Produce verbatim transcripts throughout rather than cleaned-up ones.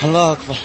Allahu Ekber.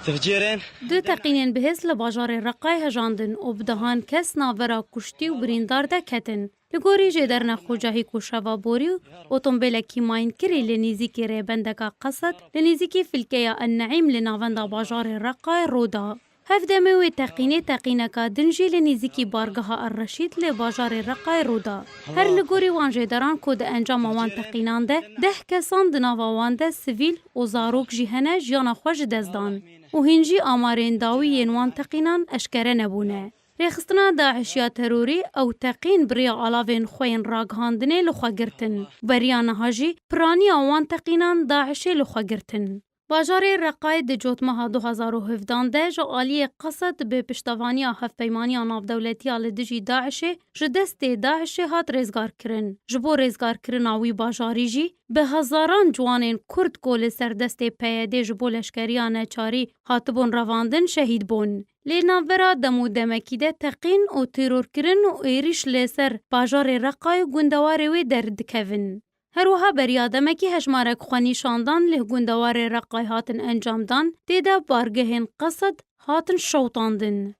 Tefcîrên. Du teqînên bihêz li bajarê Reqayê hejandin û bi dehan kes navbera kuştî û birîndar de ketin. Li gorî jêderine xocahî ku şeva borî û otombêlekî mayînkirî li nêzîkî rêbendeka Qesed, li nêzîkî filkeya El Neîm li navenda bajarê Reqayê rû da. Hevdemê wê teqînê teqîneka din jî li nêzîkî bargeha El Reşîd li bajarê Reqayê rû da. Her li gorî wan jêderan ku di encama wan teqînan de deh kesan di nava wan de sivîl û zarok jî hene jiyana xwe ji dest dan û hîn jî amarên dawî yên wan teqînan eşkere nebûne. Rêxistina DAIŞ ya terorî ew teqîn bi rêya alavên xwe yên ragihandinê li xwe girtin. Beriya niha jî piraniya wan teqînan DAIŞê li xwe girtin. Bajarê Reqayê di cotmeha du hazar û hevdan de ji aliyê Qesed bi piştevaniya Hevpeymaniya Navdewletiya li dijî DAIŞê ji destê DAIŞê hat rêzgarkirin. Ji bo rêzgarkirina wî bajarî jî bi hezaran ciwanên Kurd ku li ser destê PYDê ji bo leşkeriya neçarî hatibûn revandin şehîd bûn. Lê navbera dem û demekî de teqîn û terorkirin û êrîş li ser bajarê Reqayê û gundewarê wê derdikevin. Her wiha beriya demekî hejmarek xwenîşandan li gundewarê Reqayê hatin encamdan, tê de bargehên Qesed hatin şewitandin.